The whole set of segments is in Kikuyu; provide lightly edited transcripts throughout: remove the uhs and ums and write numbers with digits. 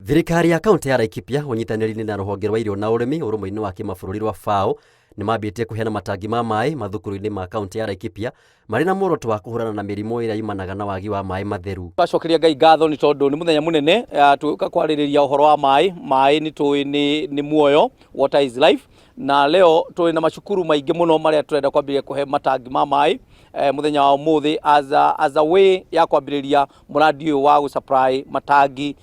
Thirikari ya kaunti ya Laikipia ũnyitanĩri-inĩ na rũhonge rwa irio na ũrĩmi ũrũmwe-inĩ wa kĩmabũrũri rwa FAO nĩ mambĩtie kũheana matangi ma maĩ mathukuru-inĩ ma kaunti ya Laikipia marĩ na muoroto wa kũhũrana na mĩrimũ ĩrĩa yumanaga na wagi wa maĩ matheru. Twacokeria Ngai ngatho nĩ tondũ nĩ mũthenya mũnene tũgĩũka kwarĩrĩria ũhoro wa maĩ. Maĩ nĩ tũĩ nĩ muoyo, water is life. Na leo tũrĩ na macukuru maingĩ mũno marĩa tũrenda kwambĩrĩria kũhe matangi ma maĩ mũthenya wa ũmũthĩ as a way ya kwambĩrĩria mũrandi ũyũ wa gũ-supply matangi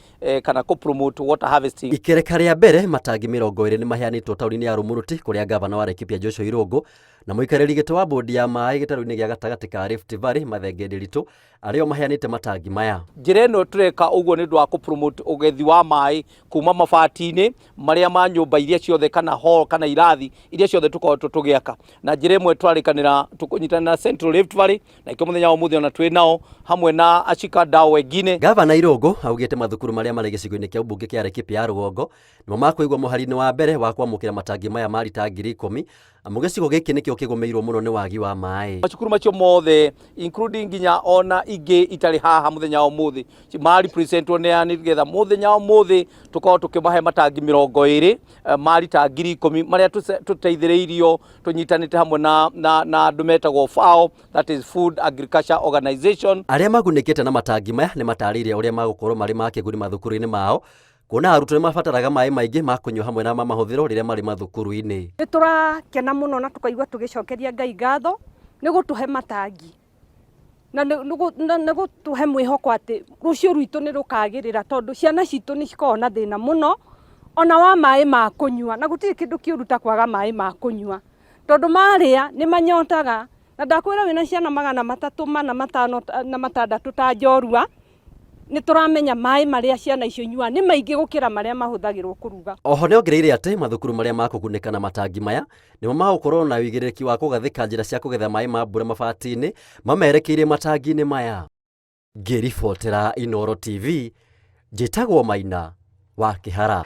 kana kũ promote water harvesting. Ikereka rĩa mbere matangi 20 nĩ maheanĩtwo taũni-inĩ ya Rumuruti kũrĩa ngavana wa Laikipia Joshua Irũngũ na mũikarĩri gĩtĩ wa bodi ya maĩ gĩtarũ-inĩ gĩa gatagatĩ ka Rift Valley Mathenge Ndiritu arĩ o maheanĩte matangi maya. Njĩra ĩno tũreka ũguo nĩ ũndũ wa kũ promote ũgethi wa maĩ kuma mabati-inĩ marĩa ma nyũmba iria ciothe kana hall kana irathi iria ciothe tũkoretwo tũgĩaka. Na njĩra ĩmwe tũrarĩkanĩra tũkũnyitanĩra na Central Rift Valley na ikĩo mũthenya wa ũmũthĩ ona twĩ nao hamwe na ashikadau wengine. Gavana Irũngũ augĩte mathukuru marĩa marĩ gĩcigo-inĩ kĩa ũmbunge kĩa Laikipia ya rũgongo nĩmo makũigwo mũhari-inĩ wa mbere wa kwamũkĩra matangi maya ma rita 10,000 amu gĩcigo gĩkĩ nĩkĩo kĩgũmĩirwo mũno nĩ wagi wa maĩ. Macukuru macio mothe including nginya ona ingĩ itarĩ haha mũthenya wa ũmũthĩ ma representwo nĩ nĩgetha mũthenya wa ũmũthĩ tũkorwo tũkĩmahe matangi 20 ma rita 10,000 marĩa tũteithĩrĩirio tũnyitanĩte hamwe na andũ metagwo FAO, that is Food Agriculture Organization. Arĩa magunĩkĩte na matangi maya nĩ matarĩirie ũrĩa magũkorwo marĩ ma kĩguni mathukuru-inĩ mao kuona arutwo nĩ mabataraga maĩ maingĩ ma kũnyua hamwe na ma mahũthĩro rĩrĩa marĩ mathukuru-inĩ. Nĩ tũrakena mũno na tũkaigua tũgĩcokeria Ngai ngatho nĩ gũtũhe matangi na nĩ gũtũhe mwĩhoko atĩ rũciũ rwitũ nĩ rũkagĩrĩra tondũ ciana citũ nĩ cikoragwo na thĩna mũno ona wa maĩ ma kũnyua na gũtirĩ kĩndũ kĩũru ta kwaga maĩ ma kũnyua tondũ marĩa nĩ manyotaga na ndakwĩra wĩna ciana 300, 400, 5 na 6 ta njorua nĩ tũramenya maĩ marĩa ciana icio inyuaga nĩ maingĩ gũkĩra marĩa mahũthagĩrwo kũruga. Oho nĩongereire atĩ mathukuru marĩa makũgunĩka na matangi maya nĩmo magũkorwo na ũigĩrĩrĩki wa kũgathĩka njĩra cia kũgetha maĩ ma mbura mabati-inĩ mamerekeirie matangi-inĩ maya. Ngĩribotera Inooro TV, njĩtagwo Maina wa Kĩhara.